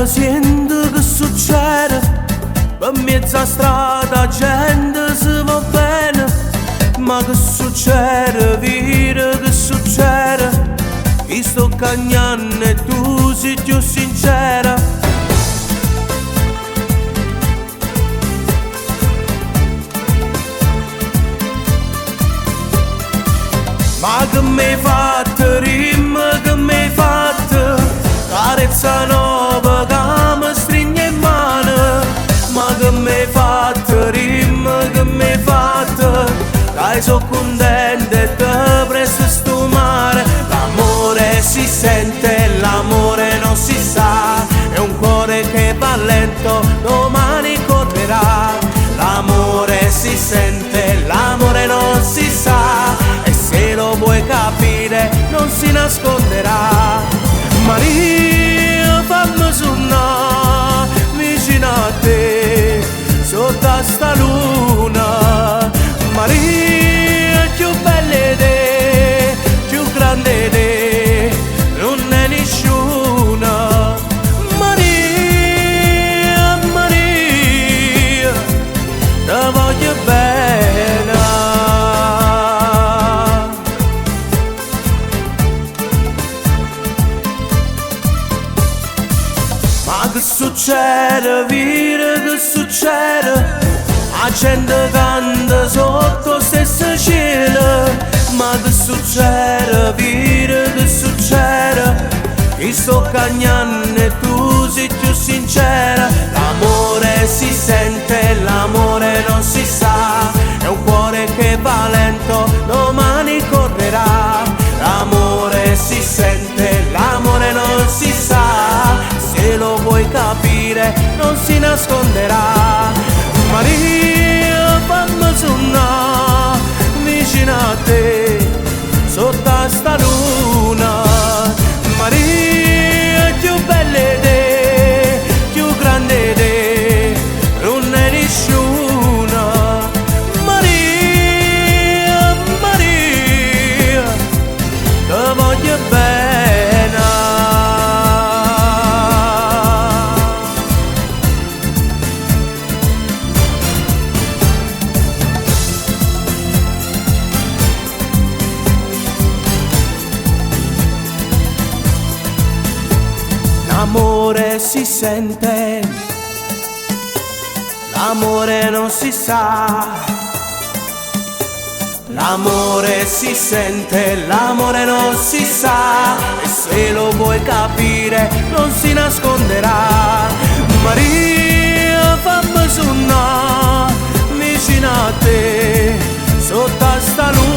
Siente che succede, pe' mmiezz' 'a strada 'a gente se vo' bene. Ma che succede, vire che succede, I' sto cagnanno e tu si' cchiù sincera. Ma che m'hê fatto, dimme che m'hê fatto, carezza nova ca me strigne 'e mmane. Ma che m'hê fatto, dimme che m'hê fatto, ca i' so' cuntento e te presto stu mare. L'amore si sente, l'amore non si sa, è un cuore che va lento, domani correrà. L'amore si sente, l'amore non si sa, e se lo vuoi capire non si nasconderà. Maria, famme sunnà vicino a te, sotto a sta luna. Maria, cchiù bella 'e te, cchiù grande 'e te, nun è nisciuna. Maria, Maria, te voglio bene. Ma che succede, vire che succede, 'A gente canta sotto 'o stesso cielo. Ma che succede, vire che succede, I' sto cagnanno e tu si' cchiù sincera. L'amore si sente, l'amore non si sa, è un cuore che va lento, domani correrà. L'amore si sente, l'amore non si sa, se lo vuoi capire non si nasconderà. Maria, famme sunnà vicino a te, sotto a sta luna. Maria, cchiù bella 'e te, cchiù grande 'e te, nun è nisciuna. Maria, Maria, te voglio bene. L'amore si sente, l'amore non si sa. L'amore si sente, l'amore non si sa, e se lo vuoi capire non si nasconderà. Maria, famme sunnà vicino a te, sotto a sta luna.